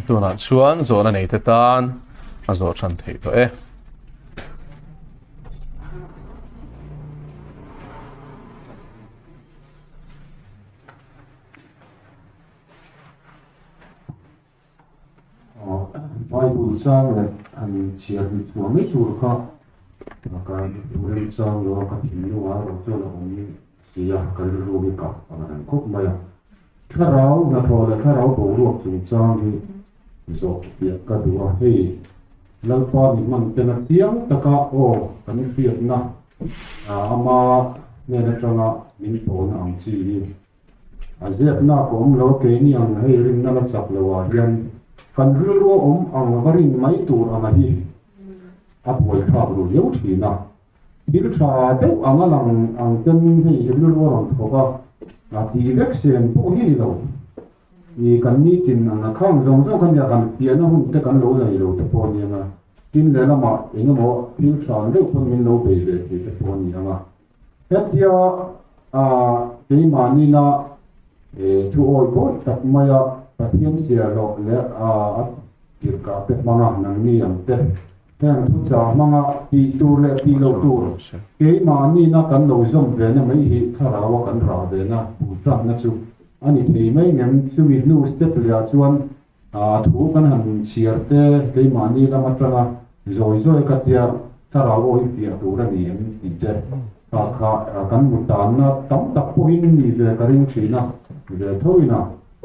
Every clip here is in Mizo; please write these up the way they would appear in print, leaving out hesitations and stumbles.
Tunah chuan zawhna neite tan a zawh than theih tawh e. Bible chang leh han chhiar ri chhuah mai tur kha ka remchang lo a, ka thinlung ah erawh chuan a awm si a, ka rilru hi kap ang reng khawp mai a. Thlarau hnathawh leh thlarau boruak chungchang hi zawh fiah ka duh a, hei Lalpa mi hman tena chiang taka aw kan hriatna ama hnen atanga min pawlna ang chi hi A ziakna ka awm lo, keini ang hei rinna la chak lo ah hian kan rilru a awm ang va rin mai tur anga hi a buaithlak ru riau thin a. Thil tha deuh anga lang ang ten hei rilru a rawn thawk a, a tih vek sen pawh hi ni lo. I kan nitin anga khang zawng zawng kha nia kan piahna hun te kan lo nei lo te pawh a ni anga, tin lehlamah eng emaw thil tha ang deuh pawn min lo bei ve thei te pawh a ni anga. Hetia keimahni-na thu awi bawi tak maia Pathian sialawh leh a tirhkah te hmanga nangni ang te, heng thuchah hmanga tih tur leh tih loh tur keimahni-na kan lo zawm vena mai hi thlaraua kan rah vena bultanna chu a ni thei mai ngem? Chumi hnu step lehah chuan thu kan han chhiar te keimahni lam atanga zawi zawi ka tia thlarau aw hi fiah tur a ni em tih te kha kha kan mu tanna tam tak pawhin ni ve ka ring thin a, ve thoin a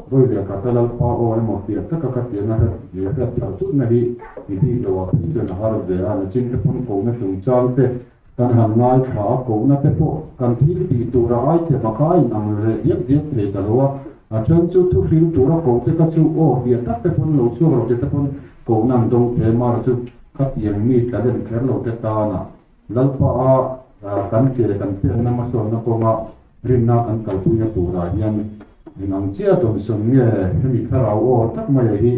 vawi leh khat a Lalpa aw emaw fiah taka ka tiang a hriat thar tutna hi i bik lo ah phei chuan a har ve a, nachin te pawn kohna chungchang te kan han ngaithla a, kohna te pawh kan thil tih tura ai them a kha a inang leh diak diak thei ta lo a, a then chu thu hril tura koh te kha chu aw fiah tak te pawn lo chhuak lo te te pawn kohna an dawng the mar chu khatiang mi talent kher lo te tana Lalpa a kan che kan pekna hmasawnna kawnga rinna kan kalpuina turah hian eng ang chiah dawnsawm nge hemi thlarau aw tak maia hi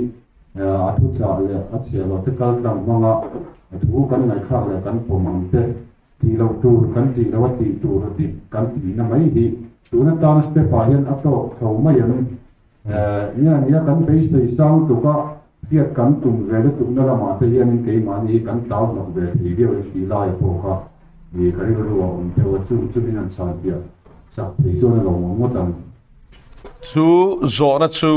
A thuchah leh a chhiah loh te kal tlang hmanga a thu kan ngaihthlak leh kan pawm ang te, tih loh tur kan tih loh a tih tur dik kan tihna mai hi tun atana step ah hian a tawk chho mai em? Nge nia kan beisei sang tuk a, hriat kan tum ve lutukna lamah te hianin keimahni hi kan tlau hnawk ve thei viau em tih laia pawh kha ka rilru a awm deuh a, chu chu min han chhanpiah sak thei chuan a lo awm ngawt ang. Chu zawhna chu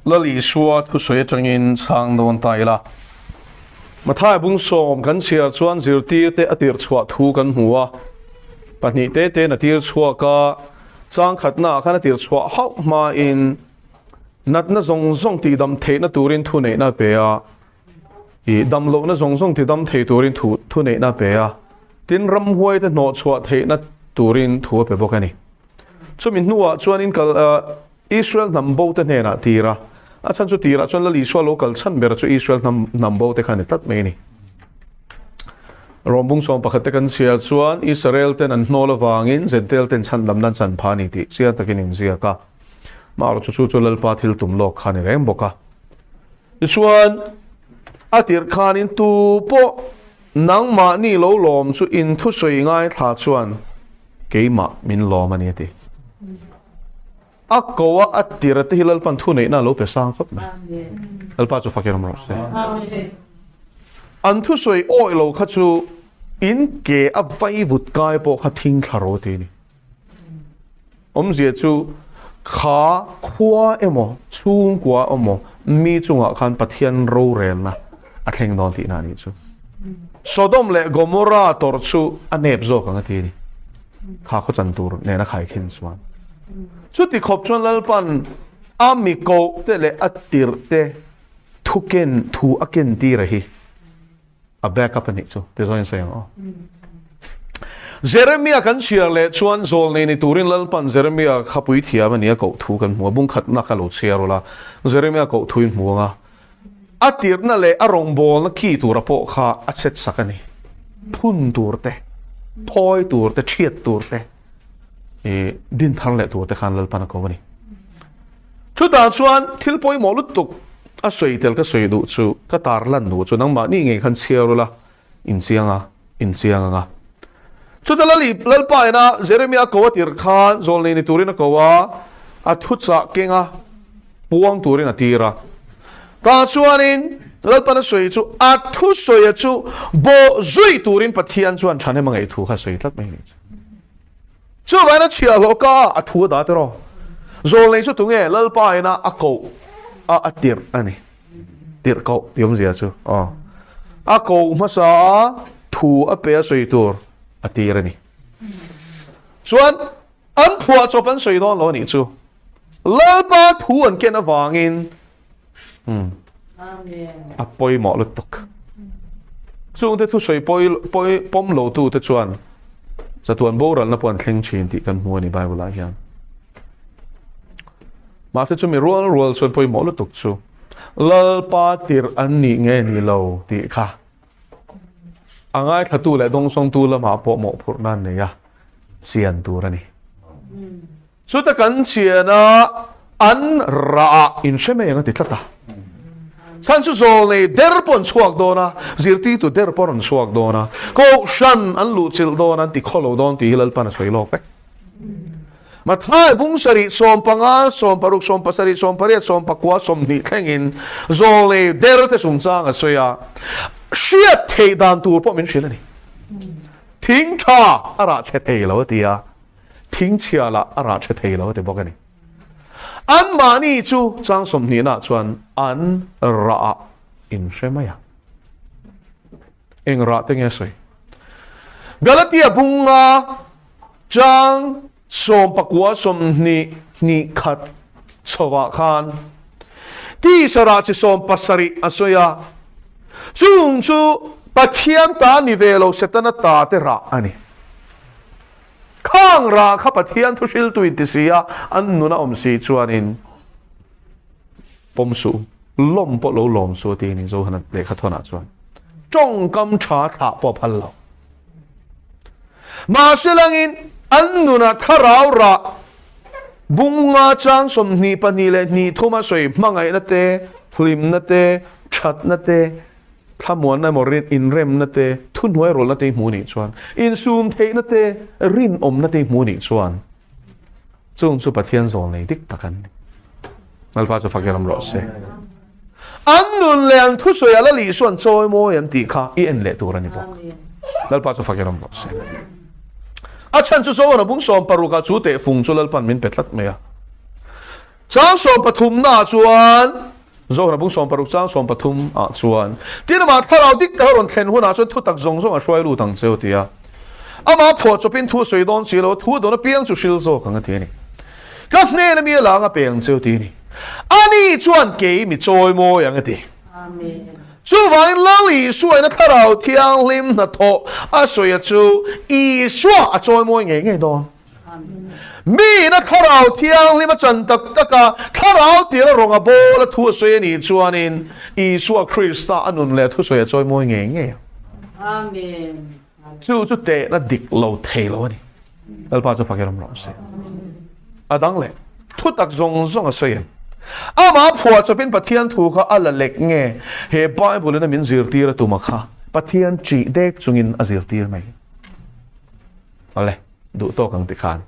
Lal Isua thusawi atangin chhang dawn ta ila. Matthai bung sawm kan chhiar chuan zirtirte a tirh chhuah thu kan hmu a. Pahnih te tein a tir chhuak a, chang khatnaah khan a tirh chhuah hauh hmain natna zawng zawng tihdam theihna turin thuneihna a pe a. I damlohna zawng zawng tidam thei turin thu thuneihna a pe a. Tin, ramhuaite hnawhchhuah theihna turin thu a pe bawk a ni. Chumi hnuah chuanin kal Israel hnam bo te hnenah tir a, a chhan chu tirah chuan Lal Isua lo kal chhan ber chu Israel hnam hnam bo te kha a ni tlat mai a ni. Rom bung sawm pakhat te kan chhiar chuan Israel ten an hnawl avangin Jentail ten chhan lam nan chan pha a ni tih chiang takin inziak a. Amaherawhchu chu chu Lalpa thil tum lawk kha a ni reng bawk a. Tichuan a tirh khanin tu pawh nangmahni lo lawm chu in thusawi ngaithla chuan Keimah min lawm a ni a ti. A ko a a tir a te hi Lalpan thu neihna a lo pe sang khawp mai. Lalpa chu fakin awm rawh se. An thusawi awi lo kha chu in ke a vai vut kai pawh kha thing thla ro ti a ni. Awmzia chu kha khua emaw chhungkua emaw mi chungah khan Pathian rorelna a thleng dawn tihna a nih chu. Sodom leh Gomorrah tawrh chu a nep zawk ang a ti a ni. Kha khaw chan tur nena khaikhin chuan. Chuti khawp chuan Lalpan a mi koh te leh a tirh te thu ken thu a ken tir a hi a back up a nih chu ti zawin sawi ang aw. Jeremia kan chhiar leh chuan zawl nei ni turin Lalpan Jeremia kha puithiam a ni a koh thu kan hmu a, bung khatna kha lo chhiar ula Jeremia koh thu in hmu ang a. A tirhna leh a rawngbawlna ki tura pawh kha a chet sak a ni. Phun tur te, phawi tur te, thiat tur te, i din thar leh tur te khan Lalpan a ko a ni. Chutah chuan thil pawimawh lutuk a sawi tel ka sawi duh chu, ka tar lan duh chu nangmahni ngei khan chhiar ula, inchiang a, inchiang ang a. Chuta Lali, Lalpa ina Jeremia ko a tirh khan zawlnei ni turin a ko a, a thuchah kenga puang turin a tir a. Tah chuanin Lalpana sawi chu a thusawia chu bawh zui turin Pathian chuan thahnem a ngaih thu kha a sawi tlat mai a nih chu. Chuvangin a chhiahhlawh ka a thu a dah tiraw. Zawlnei chu tunge Lalpa ina a koh a a tirh a ni. Tirh koh tih awmzia chu aw. A koh hmasa a thu a pe a sawi tur a tir a ni. Chuan an phuah chawp an sawi dawn lo a nih chu. Lalpa thu an ken avangin a pawimawh lutuk. Chungte thusawi pawi pawi pawm lo tute chuan chatuan boralna pawh an thleng thin tih kan hmu a ni Bible ah hian. Mahse chumi rual rual chuan pawimawh lutuk chu Lalpa tirh an nih nge ni lo tih kha a ngaithlatu leh dawngsawngtu lamah pawh mawhphurhna an nei a, chian tur a ni. Chuta kan chian a, an rah in hre mai ang a ti tlat a. Chhan chu zawlnei der pawh an chhuak dawn a, zirtirtu der pawh an rawn chhuak dawn a, kohhran an luhchilh dawn a, an ti khaw lo dawn tih hi Lalpan a sawi lawk vek. Mathai bung sarih, 15, 60, 70, 80, 90, 20 thlengin zawlnei der te chungchang a sawi a, hriat theih dan tur pawh min hrilh a ni. Thing tha a rah chhe thei lo a ti a. Thingchhia lah a rah tha thei lo a ti bawk a ni. Anmahni chu chang sawmhnihna chuan an rah in hre mai a. Eng rah te nge sawi? Galatia bunga chang 19 20 hnih khat chhovah khan tisa rah chi 70 a sawi a. Chung chu Pathian ta ni ve lo Setana ta te rah a ni. Khang rah kha Pathian thu hriltu in ti si a, an nun a awm si chuanin pawm suh, lawm pawh lo lawm suh a ti a ni Johana lehkha thawnah chuan. Tawngkam tha thlah pawh a phal lo. Mahse langin an nunah thlarau rah bunga chang 22 leh hnih thuma sawi hmangaihna te, hlimna te, thatna te, Thlamuanna emaw inremna te, thuhnuai rawlna te i hmuh nih chuan, insum theihna te, rinawmna te i hmuh nih chuan, chung chu Pathian zawl nei dik tak an ni. Lalpa chu fak ram rawh se. An nun leh an thusawi a la lih chuan chawi mawi an tih kha i en leh tur a ni bawk. Lalpa chu fak ram rawh se. A chhan chu Solomon bung 16 ah chu tehfung chu Lalpan min pe tlat mai a. Chang 13 naah chuan Zohra bung 16 chang 13 ah chuan tin amah thlarau dik tak a rawn thlen hunah chuan thutak zawng zawng a hruai lut ang cheu ti a. Amah phuah chawpin thu a sawi dawn si lo a, thu a dawn apiang chu hril zawk ang a ti a ni. Ka hnena mi a lang a pe ang cheu ti a ni. Ani chuan kei mi chawi mawi ang a ti. Chuvangin Lal Isua in a thlarau thianghlim hnathawh a sawi a chu Isua a chawi mawi ngei ngei dawn. Mi ina thlarau thianghlim a chan tak tak a, thlarau tir a rawng a bawl a thu a sawi a nih chuanin Isua Krista a nun leh a thusawi a chawi mawi ngei ngei ang. Chu chu tehna dik lo thei lo a ni. Lalpa chu fak ram rawh se. A dang leh thutak zawng zawng a sawi em? Amah phuah chawpin Pathian thu kha a la lek nge? He Bible in a min zirtir a tum a kha Pathian ṭih dek chungin a zirtir mai. Awle, duh tawk ang ti khan.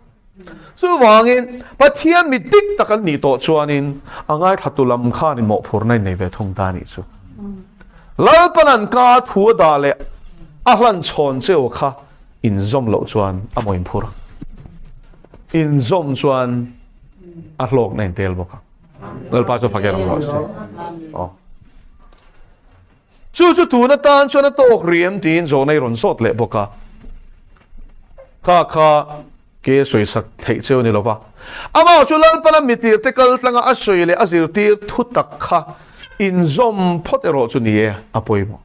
Chuvangin, Pathian mi dik tak an nih tawh chuanin a ngaithlatu lam khan in mawhphurhna in nei ve thung ta a nih chu. Lalpan an ka thu a dah leh a hlan chhawn cheu kha in zawm loh chuan a maw in phur ang. In zawm chuan a hlawkna in tel bawk ang. Lalpa chu fak em rawh se. Aw. Chu chu tun atan chuan a tawk rih em tiin zawhna i rawn zawt leh bawk a. Kha kha ke sawisak theih cheu ni lova. Amah chu Lalpana mitirte kal tlanga a sawi leh a zirtir thu tak kha inzawm phawt erawh chu ni e, a pawimawh.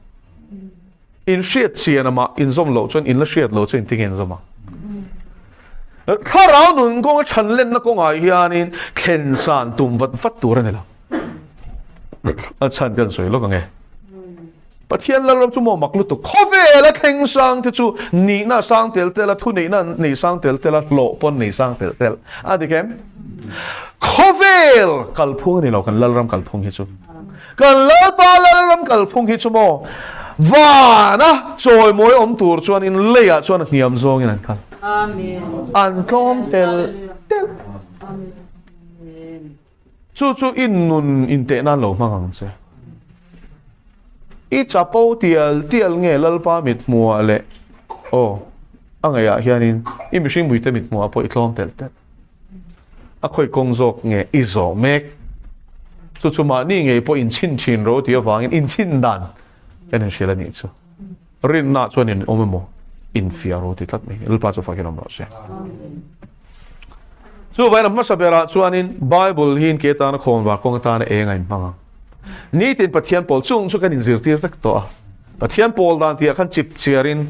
Inhriat chian amah inzawm loh chuan inla hriat loh chu engtin nge inzawm ang? Thlarau nun kawnga chhan lenna kawngah hianin thlen san tum vat vat tur a ni lo. A chhan kan sawi lawk ang e. Pathian Lalram chu maw mak lutuk. Khawvela thleng sang te chu nihna sang tel tel a, thuneihna nei sang tel tel a, hlawh pawn nei sang tel tel. A dik em? Khawvel kalphung a ni lo kan Lalram kalphung hi chu. Kan Lalpa Lalram kalphung hi chu maw vana chawimawi awm tur chuan in leiah chuan a hniam zawngin an kal. An tlawm tel tel. Chu chu in nun inteh nan lo hmang ang che. I chapo tial tial nge Lalpa mithmuhah leh aw a ngaihah hianin i mihring muite mithmuhah pawh i tlawm telh telh. A khawi kawng zawk nge i zawh mek? Chu chu mahni ngei pawh inchhin thin ro tih avangin inchhin dan kan inhrilh a nih chu. Rinna chuan in awm emaw infiah ro ti tlat mai. Lalpa chu fakin awm rawh se. Chuvain a hmasa berah chuanin Bible hi ke tana khawnvar kawng atana eng a inhmang ang. Nitin Pathian pawl chung chu kan inzirtir vek tawh a. Pathian pawl dan tihah khan chip chiarin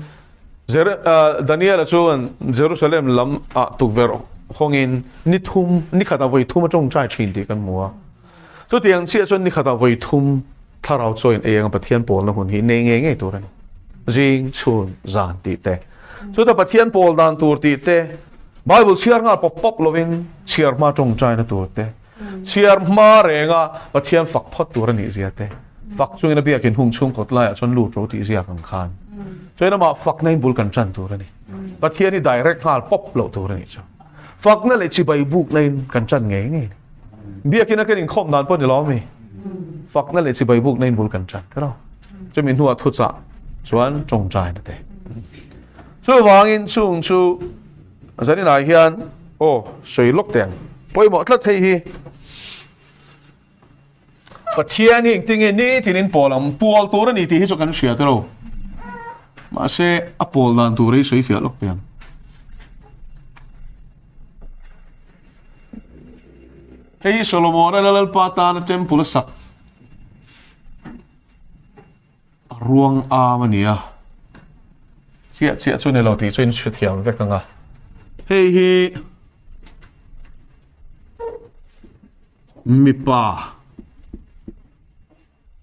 Daniela chuan Jerusalem lam ah tukverh hawngin ni thum, ni khatah vawi thum a tawngtai thin tih kan hmu a. Chutiang chiah chuan ni khatah vawi thum thlarau chawiin ei anga Pathian pawlna hun hi nei ngei ngei tur a ni. Zing, chhun, zan tih te. Chuta Pathian pawl dan tur tih te, Bible chhiar nghal pawp pawp lovin chhiar hma tawngtaina tur te, chhiar hma renga Pathian fak phawt tur a nih zia te, fak chungin a biakin hung chhung kawt laiah chuan lut ro tih ziak ang khan. Chuan amah fakna in bul kan tan tur a ni. Pathian hi direct nghal pawp loh tur a nih chu. Fakna leh chibai bukna in kan tan ngei ngei a ni. Biakin a kan inkhawm dan pawh ni lo ami? Fakna leh chibai bukna in bul kan tan ta lo. Chumi hnuah thuchah chuan tawngtaina te. Chuvangin chung chu zaninah hian aw sawi lawk teh ang. Pawimawh tlat hei hi. Pathian hi engtin nge nitin in pawl ang? Pawl tur a ni tih hi chu kan hria te lo. Mahse a pawl dan tur hi sawi fiah lawk teh ang. Hei hi Solomona Lalpa tana temple a sak a ruang am a ni a. Chiah chiah chu ni lo tih chu in hrethiam vek ang a. Hei hi mipa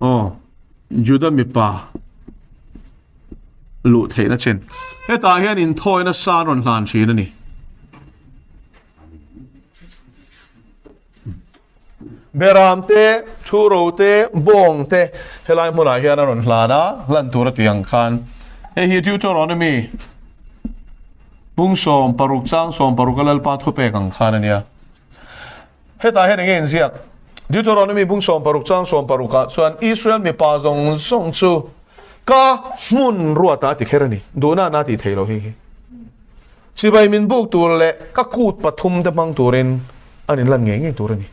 Aw, Juda mipa luh theihna chen. Hetah hian inthawina sa rawn hlan thin a ni. Beram te, Thuro te, Bawng te helai hmunah hian a rawn hlan a, hlan tur a ti ang khan. Hei hi Deuteronomy bung 16 chang 16 a Lalpa thupek ang khan a nia. Hetah hian enge inziak? Deuteronomy bung 16 chang 16 ah chuan Israel mipa zawng zawng chu ka hmun ruatah a ti kher a ni. Duhna na tih theih loh hi hi. Chibai min buk tur leh ka kut pathum te hmang turin an inlan ngei ngei tur a ni.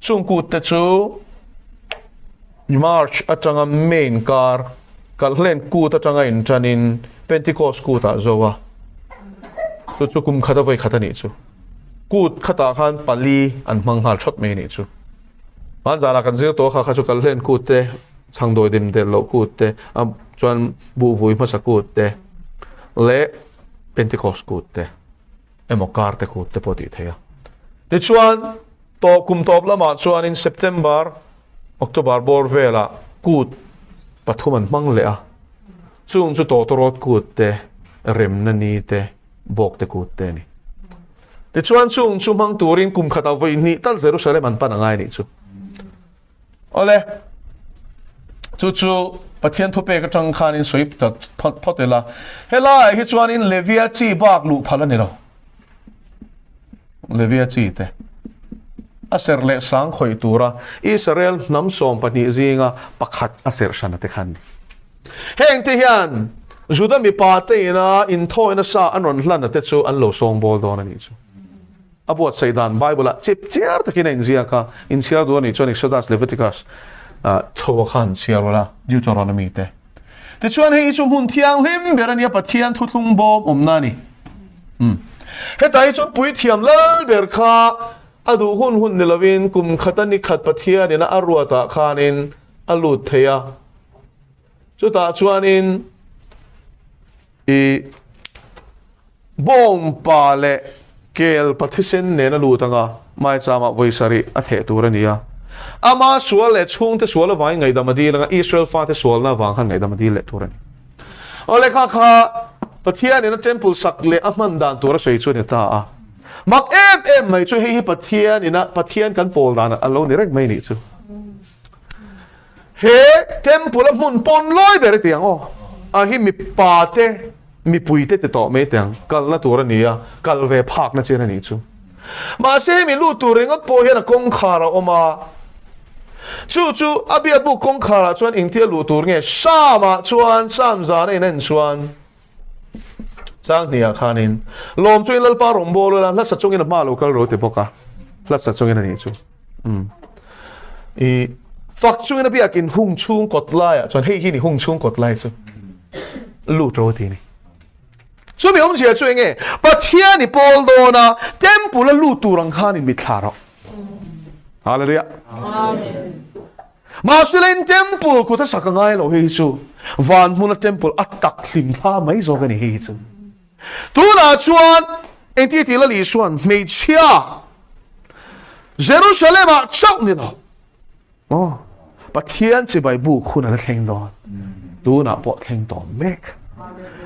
Chung kut te chu March atanga May inkar, Kalhlen kut atanga inṭanin Pentecost kutah zo a, chu chu kum khat a vawi khat a nih chu. Kut khatah khan pali an hmang nghal thawt mai a nih chu. Hmanzanah kan zir tawh kha kha chu Kalhlen kut te, Chhangdawi dim der loh kut te, a chuan Buhvui hmasa kut te leh Pentecost kut te emaw Karte kut te pawh tih theih a. Tichuan, tawp kum tawp lamah chuanin September, October bawr velah kut pathum an hmang leh a, chung chu tawtawrawt kut te, remna ni te, bawk te kut te a ni. Tichuan chung chu hmang turin kum khatah vawi hnih tal Jerusalem an pan a ngai a nih chu. Awle, chu chu Pathian thupek atang khanin sawi phawt phawt ila. Helaiah hi chuanin Levia chi bak luh phal a ni lo. Levia chi te a serh leh sang khawih tura Israel hnam 12 zinga pakhat a serh hran a te khan ni. Heng te hian Juda mipa te ina inthawina sa an rawn hlan a te chu an lo sawngbawl dawn a nih chu. A buatsaih dan Bible ah chip chiar takin a inziak a, inchhiar duh a nih chuan Exodus, Leviticus tho a khan chhiar rawh la, Deuteronomy te. Tichuan hei hi chu hmun thianghlim ber a nia, Pathian thuthlung bawm awmna a ni. Umm. Hetah hi chuan puithiam lal ber kha a duh hun hun ni lovin kum khata ni khat Pathianin a ruatah khanin a lut thei a. Chutah chuanin i bawngpa leh kel pathisen nen a lut anga maichama vawi sarih a theh tur a ni a. Ama sual leh chhungte sual avangin ngaihdam a dil anga Israel fate sualna avang khan ngaihdam a dil leh tur a ni. Awle kha kha Pathianin a temple sak leh a hman dan tur a sawi chu a ni ta a. Mak em em mai chu hei hi Pathianin a Pathian kan pawl dan a lo ni reng mai nih chu. He temple a hmun pawn lawi ber ti ang aw. A hi mipa te mipui te ti tawh mai ti ang. Kalna tur a ni a, kal ve phakna chin a nih chu. Mahse hemi lut tur ringawt pawh hian a kawngkhar a awm a. Chu chu a biakbuk kawngkharah chuan engtia luh tur nge? Psalm-ah chuan, Psalm zana in a en chuan, chang hniah khanin, Lawm chuin Lalpa rawn bawl ula, hla sa chungin a hma lo kal ro ti bawk a, hla sa chungin a nih chu. Umm. I fak chungin a biakin hung chhung kawt laiah chuan, hei hi ni hung chhung kawt lai chu, lut ro ti a ni. Chumi awmzia chu enge? Pathian i pawl dawn a, temple a lut tur ang khan in mitthla rawh. Hallelujah. Amen. Mahse temple kut a sak a ngai lo hei hi chu. Van hmuna temple a tak hlim thla mai zawk a ni hei hi chu. Tunah chuan engti ti Lal Isuan hmeichhia Jerusalem ah chauh ni lo. Oh, Pathian chibai buk hun a la thleng dawn. Tunah pawh thleng tawh mek.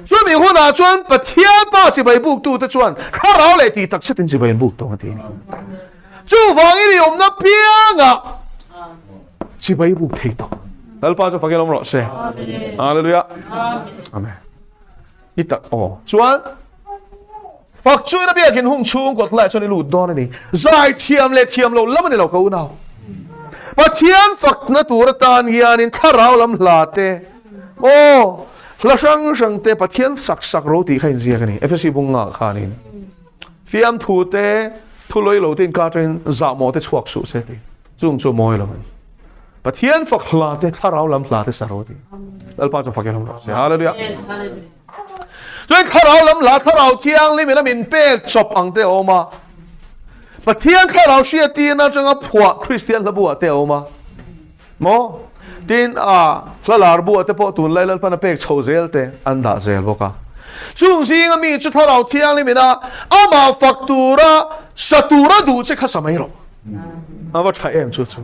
Chumi hunah chuan Pathian pa chibai buk tute chuan thlarau leh tih tak zetin chibai an buk tawh a ti a ni. Chuvangin i awmna piangah chibai buk thei tawh. Lalpa chu fakin awm rawh se. Hallelujah. Amen. I tak aw. Chuan fak chu ina biakin hung chhung kawt lai chuan i lut dawn a ni. Zai thiam leh thiam lo lam a ni lo ka unau. Pathian fakna tur atan hianin thlarau lam hla te, aw, hla hrang hrang te Pathian sak sak ro tih kha inziak a ni. Efesi bunga khanin fiamthu te, thu lawi lo te inkar atangin zahmawh te chhuak suh se ti. Chung chu mawi lo a ni. Pathian fak hla te, thlarau lam hla te sa ro ti. Lalpa chu fakin awm rawh se. Hallelujah. Chuan thlarau lam hla, thlarau thianghlim in a min pek chawp ang te a awm a. Pathian thlarau hriattirna atanga phuah Kristian hla buah te a awm a. Maw? Tin, a hla lar buah te pawh tunlai Lalpan a pek chho zel te an dah zel bawk a. Chung zinga mi chu thlarau thianghlim in a amah fak tura sa tura duh che kha sa mai rawh. A va tha em chu chu.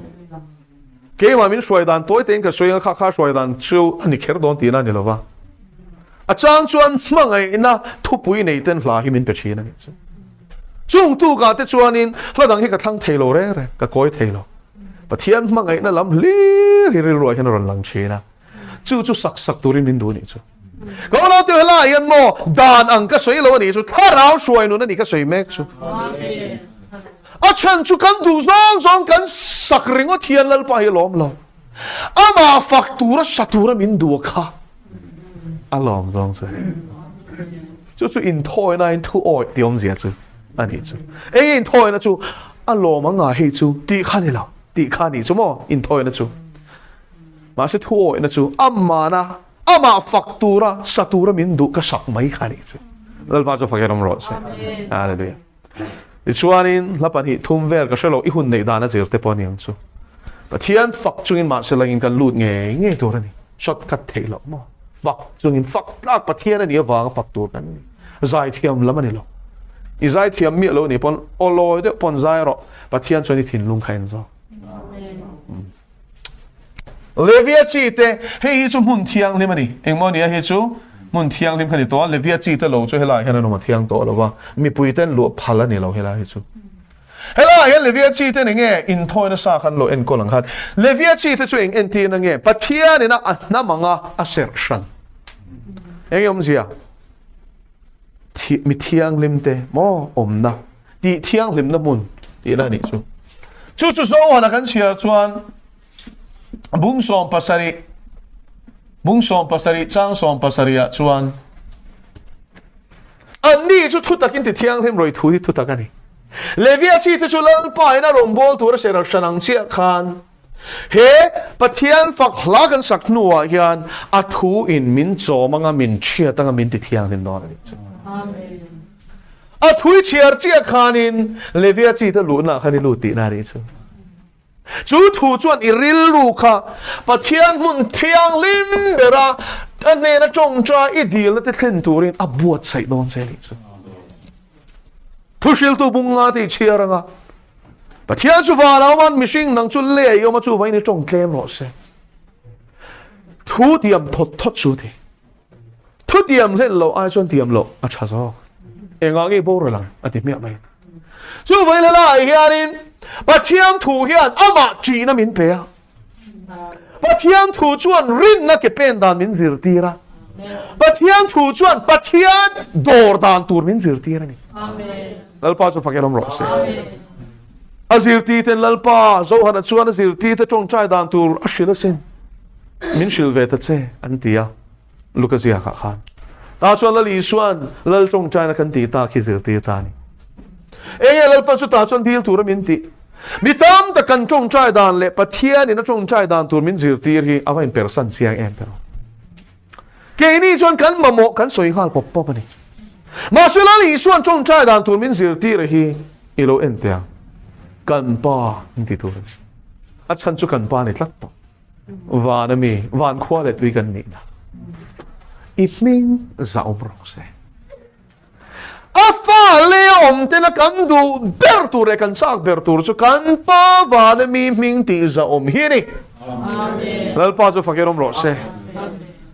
Keimah min hruai dan tawi tein ka sawi ang a, kha kha hruai dan chu a ni kher dawn tihna a ni lo va. A chang chuan hmangaihna thupui nei ten hla hi min pe thin a nih chu. Chung tukah te chuanin hla dang hi ka thlang thei lo reng reng, ka kawi thei lo. Pathian hmangaihna lam hlir hi rilruah hian a rawn lang thin a. Chu chu sak sak turin min duh a nih chu. Ka unau te helaiah hian maw dan ang ka sawi lo a nih chu, thlarau hruai nun a nih ka sawi mek chu. A chhan chu kan duh zawng zawng kan sak ringawt hian Lalpa hi a lawm lo. Amah fak tura sa tura min duh kha a lawm zawng chu. Chu chu inthawina in thu awih tih awmzia chu a nih chu. Eng inthawina chu a lawm ang a hei chu tih kha ni lo, tih kha nih chu maw inthawina chu. Mahse thu awihna chu amana amah fak tura sa tura min duh ka sak mai kha nih chu. Lalpa chu fakin awm rawh se. Hallelujah. Tichuanin hla pahnih thum vel ka hre lo, i hun neih dan a zir te pawh a ni ang chu. Pathian fak chungin mahse langin kan lut ngei ngei tur a ni. Short cut theih loh maw? Fak chungin fak tlak Pathian a nih avanga fak tur kan ni. Zaithiam lam a ni lo. I zaithiam miah lo nih pawn aw lawi deuh pawn zai rawh, Pathian chuan i thinlung kha en zawk. Levia chi te, hei hi chu hmun thianghlim a ni. Engmaw nia hi chu hmun thianghlim kha ni tawh a, Levia chi te lo chu helaiah hian an awm a thiang tawh lo va, mipui ten luah phal a ni lo helai hi chu. Helaiah hian Levia chi te ni nge inthawi nasa khan lo enkawl ang khan. Levia chi te chu eng entirna nge? Pathian ina a hnam anga a serh hran. Eng nge awmzia? Mi thianghlim te maw awmna? Tih thianghlimna hmun tihna a nih chu. Chu chu Zohana kan chhiar chuan bung 70, bung 70 chang 70 ah chuan anni chu thu takin ti thianghlim rawi thu hi thu tak a ni. Levia chi te chu Lalpa in a rawngbâwl tur a serh hran ang chiah khan he Pathian fak hla kan sak hnuah hian a thu in min chawm anga min chhiat anga min ti thianghlim dawn a nih chu. Amen. A thui chhiar chiah khanin Levia chi te luhna khan i lut tihna a nih chu. Chu thu chuan i rilru kha Pathian hmun thianghlim bera a hnena tawngta i dilna te thlen turin a buatsaih dawn che a nih chu. Thuhriltu bunga te i chhiar anga Pathian chu van a awm a, mihring nang chu lei a i awm a, chuvangin i tawng tlem rawh se. Thu tiam thawt thawt chu ti. Thu tiam hlen loh ai chuan tiam loh a tha zawk. Engah nge boral ang a ti hmiah mai. Chuvangin helaiah hianin Pathian thu hian amah ṭihna min pe a. Pathian thu chuan rinna ke pen dan min zirtir a. Pathian thu chuan Pathian dawr dan tur min zirtir a ni. Lalpa chu fakin awm rawh se. A zirtirten Lalpa Zohana chuan a zirtirte tawngtai dan tur a hrilh asin. Min hrilh ve ta che an ti a, Luka ziakah khan. Tah chuan Lal Isua'n Lal tawngtaina kan tih tak hi zirtir ta a ni. Enge Lalpa chu tah chuan dil tura min tih? Mi tam tak kan tawngtai dan leh Pathianin a tawngtai dan tur min zirtir hi a va inpersan chiang em tiraw? Keini chuan kan mamawh kan sawi nghal pawp pawp a ni. Mahse Lal Isua'n tawngtai dan tur min zirtir hi i lo en teh ang. Kan Pa in ti tur a ni. A chhan chu kan Pa ni tlat tawh. Van a mi, van khua leh tui kan nihna. I hming zah awm rawh se. A fa leh a awm tena kan duh ber tur leh kan chak ber tur chu kan Pa van a mi hming tih zah awm hi a ni. Lalpa chu fakin awm rawh se.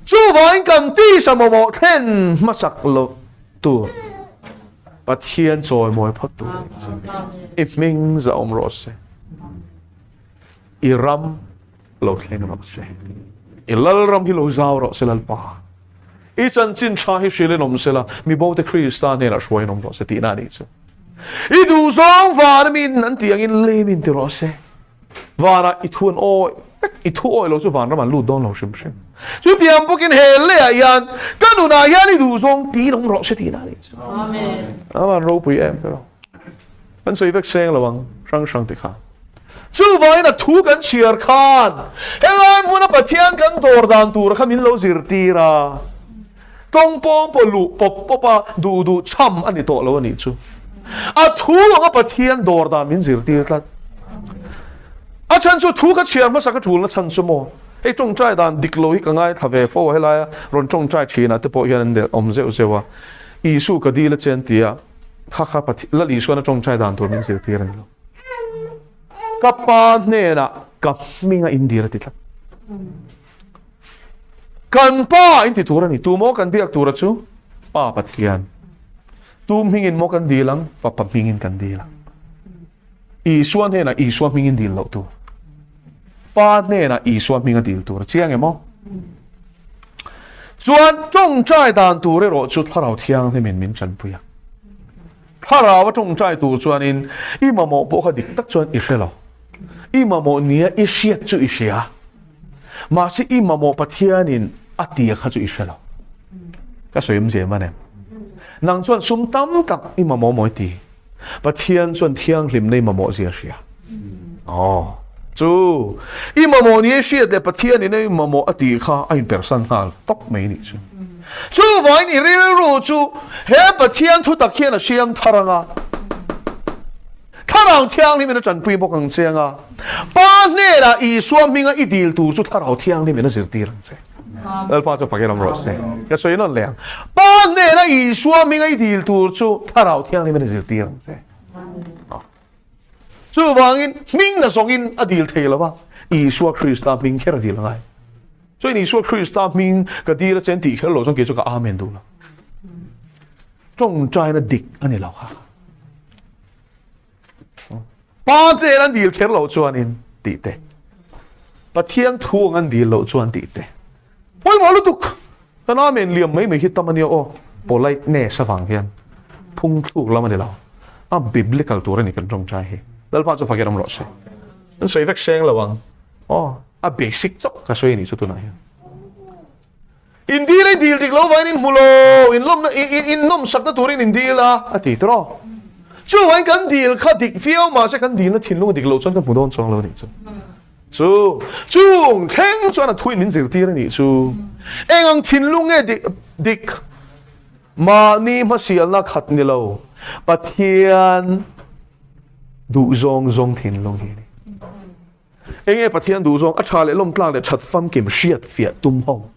Chuvangin kan tisa mamawh thlen hmasak loh tur Pathian chawimawi phawt tur a ni chu. I hming zah awm rawh se. I ram lo thleng rawh se. I Lalram hi lo zau rawh se Lalpa. I chanchin tha hi hrilhin awm se la, mi bote Krista hnenah hruaiin awm rawh se tihna a nih chu. I duhzawng vana min an tih angin lem in ti rawh se. Vanah i thu an awi vek, i thu awi lo chu vanram an lut dawn lo hrim hrim. Chutiang bawkin he leiah hian ka nunah hian i duhzawng tiin awm rawh se tihna a nih chu. Amen. Aman ropui em tiraw. Kan sawi vek seng lo ang, hrang hrang ti kha. Chuvangin a thu kan chhiar khan helai hmuna Pathian kan dawr dan tur kha min lo zirtir a, tawng pawng pawh luh pawp pawp a duh duh chham a ni tawh lo a nih chu. A thu anga Pathian dawr dan min zirtir tlat. A chhan chu thu ka chhiar hmasa ka tul na chhan chu maw? Hei tawngtai dan dik lo hi ka ngaithla ve fo a, helaia rawn tawngtai thinah te pawh hian an awm zeuh zeuh a, Isu ka dil a che an ti a, Kha kha Pathian Lal Isuan a tawngtai dan tur min zirtir a ni lo. Ka pa hnenah ka hminga in dil a ti tlat. Kan pa in ti tur a ni. Tu maw kan biak tura chu? Pa Pathian. Tu hmingin maw kan dil ang? Fapa hmingin kan dil ang. Isua hnenah Isua hmingin dil loh tur. Pa hnenah Isua hminga dil tur. Chiang em aw? Chuan tawngtai dan tur erawh chu Thlarau Thianghlimin min tanpui a. Thlarau a tawngtai tur chuanin i mamawh pawh kha dik tak chuan i hre lo. I mamawh nia i hriat chu i hria. Mahse i mamawh Pathianin a tia kha chu i hre lo. Ka sawi awmzia man em? Nang chuan sum tam tak i mamawh mawi ti. Pathian chuan thianghlimna i mamawh zia hria. Aw. Chu i mamawh ni hriat leh Pathian in i mamawh a tih kha a inpersan nghal tawp mai nih chu. Chuvangin i rilru chu he Pathian thutak hian a siam thar anga, Thlarau Thianghlim in a tanpui bawk ang che anga, Pa hnenah Isua hminga i dil tur chu Thlarau Thianghlim in a zirtir ang che. Lalpa chu fakin awm rawh se. Ka sawi nawn leh ang. Pa hnena Isua hminga i dil tur chu Thlarau Thianghlim in a zirtir ang che. Chuvangin hming na zawngin a dil thei lo va, Isua Krista hming kher a dil angai. Chuan Isua Krista hming ka dil a chen tih kher lo chuan kei chu ka amen duh lo. Tawngtaina dik a ni lo kha. Pa hnena an dil kher loh chuanin tih te, Pathian thu ang an dil loh chuan tih te. Pawimawh lutuk! Kan amen liam mai mai hi tam a nia aw. Politeness avang hian phung thluk lam a ni lo. A biblical tur a ni kan tawngtai hi. Lalpa chu fakin awm rawh se. An sawi vek seng lo ang. Aw, a basic chauh ka sawi a nih chu tunah hian. In dil a, i dil dik lo vain in hmu lo, in lawmna, in nawmsakna turin in dil a, a ti tawh. Chuvain kan dil kha dik viau mahse kan dilna thinlung a dik loh chuan kan hmu dawn chuang lo a nih chu. Chu, chung thleng chuan a thuin min zirtir a nih chu. Eng ang thinlung nge dik, dik? Mahni hmasialna khat ni lo, Pathian duh zawng zawng thinlung hi a ni. Enge Pathian duh zawng a tha leh lawmtlak leh that famkim hriat fiah tum ho.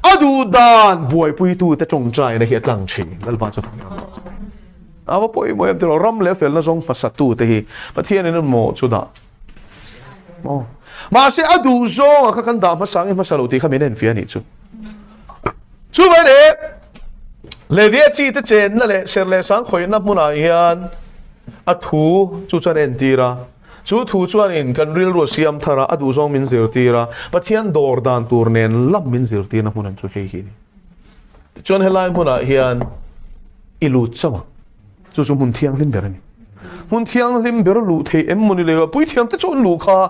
A duh dan buaipuitute tawngtaina hi a tlang thin. Lalpa chu fak ang rawh se. A va pawimawh em tiraw ram leh felna zawng hmasatute hi Pathianin a mawh chu dah. Maw? Mahse a duh zawng a kha kan dah hmasa nge hmasa lo tih kha min enfiah a nih chu. Chuvai leh Levia chi te chenna leh serh leh sang khawihna hmunah hian a thu chu chuan a entir a. Chu thu chuanin kan rilru a siam thar a, a duhzawng min zirtir a, Pathian dawr dan tur nen lam min zirtirna hmun an chu hei hi a ni. Tichuan helai hmunah hian i lut chauh ang. Chu chu hmun thianghlim ber a ni. Hmun thianghlim ber luh theih em mawni le? Puithiam te chu an luh kha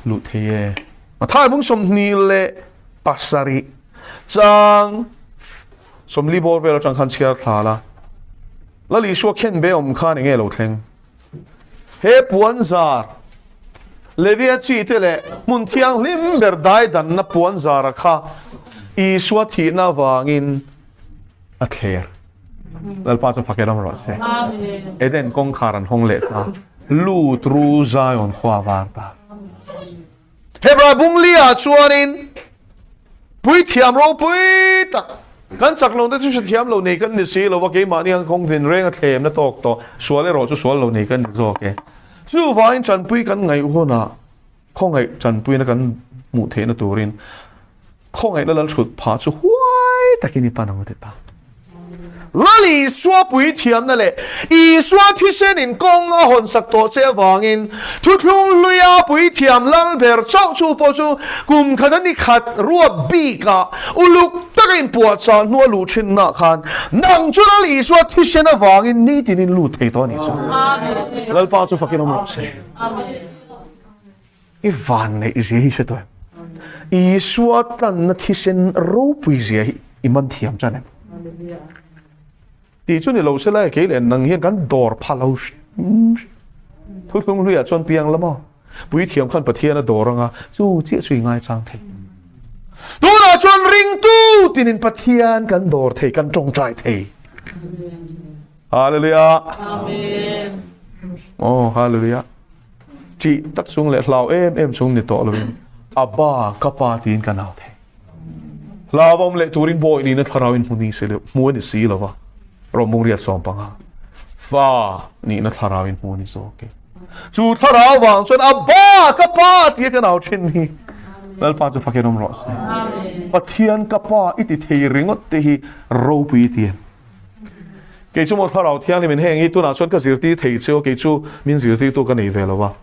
luh thei e. Matthai bung 27 chang 40 bawr vel atang khan chhiar thla la. Lal Isua khen be awm khan enge lo thleng? He puan zar Levia chi te leh hmun thianghlim ber dai danna puan zara kha Isua thihna avangin a thler. Lalpa chu fak eram rawh se. Eden kawngkhar an hawng leh ta. Lut ru Zion khua var ta. Hebrai bung li ah chuanin puithiam ropui tak kan chak lo te chu hrethiam lo nei kan ni si lo va, keimahni ang kawng din reng a thlem na tawk tawh, sual erawh chu sual lo nei kan ni zawk e. Chuvangin tanpui kan ngaih hunah khawngaih tanpuina kan hmuh theihna turin Khawngaihna lal thut phah chu huai takin i pan ang ti ta. Lal Isua puithiamna leh Isua thisen in kawng a hawn sak tawh che avangin thuthlung hluia puithiam lal ber chauh chu pawh chu kum khat a ni khat ruat bikah uluk taka inpuahchah hnua luh thinna khan nang chu Lal Isua thisen avangin nitin in lut thei tawh a nih chu. Lalpa chu fakin awm rawh se. I van neih zia hi hre tawh em? Isua tlanna thisen ropui zia hi i man thiam chan em? Tih chu ni lo se lai kei leh nang hian kan dawr pha lo hrim hrim. Thuthlung hluiah chuan piang la maw? Puithiam khan Pathian a dawr anga chu chiah chu i ngaichang thei. Tunah chuan ringtu tinin Pathian kan dawr thei, kan tawngtai thei. Hallelujah. Amen. Oh, hallelujah. Ṭih tak chung leh hlau em em chung ni tawh lovin Abba, ka pa tiin ka nau thei. Hlauhawm leh turin bawi nihna thlarau in hmu ni si lo, hmu a ni si lova. Rawhmung riat 15 fa nihna thlarau in hmu a ni zawk e. Chu thlarau vang chuan Abba, ka pa tia ka nau thin hi Lalpa chu fakin awm rawh se. Pathian ka pa i ti thei ringawt te hi ropui i ti em? Kei chu maw Thlarau Thianghlim in heng hi tunah chuan ka zirtir thei che aw, kei chu min zirtirtu ka nei ve lo a.